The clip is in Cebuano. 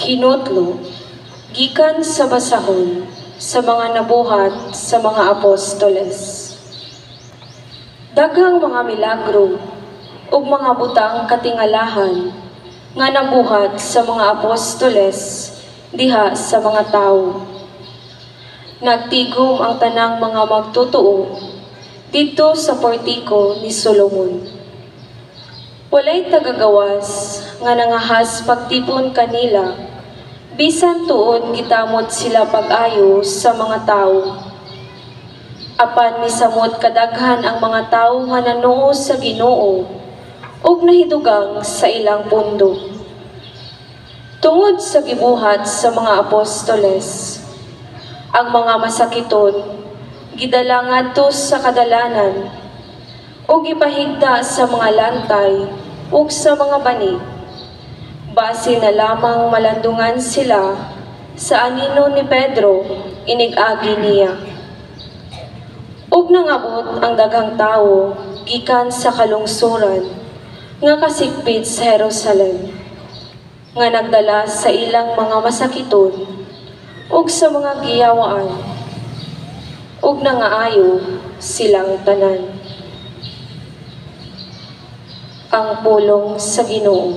Hinutlo gikan sa basahon sa mga nabuhat sa mga apostoles. Daghang mga milagro ug mga butang katingalahan nga nabuhat sa mga apostoles diha sa mga tawo. Nagtigom ang tanang mga magtotoo didto sa portiko ni Solomon. Walay tagagawas nga nangahas pagtipon kanila, bisan tuod gitamod sila pag-ayo sa mga tawo. Apan misamot kadaghan ang mga tawo nga nanuo sa Ginoo ug nahidugang sa ilang pundo. Tungod sa gibuhat sa mga apostoles, ang mga masakiton gidala ngadto sa kadalanan ug gipahigda sa mga lantay ug sa mga bani. Base na lamang malandungan sila sa anino ni Pedro inig-agi niya. Ug nangabot ang daghang tawo gikan sa kalungsuran nga kasikbit sa Jerusalem, nga nagdala sa ilang mga masakiton ug sa mga giyawaan, ug nangaayo silang tanan. Ang pulong sa Ginoo.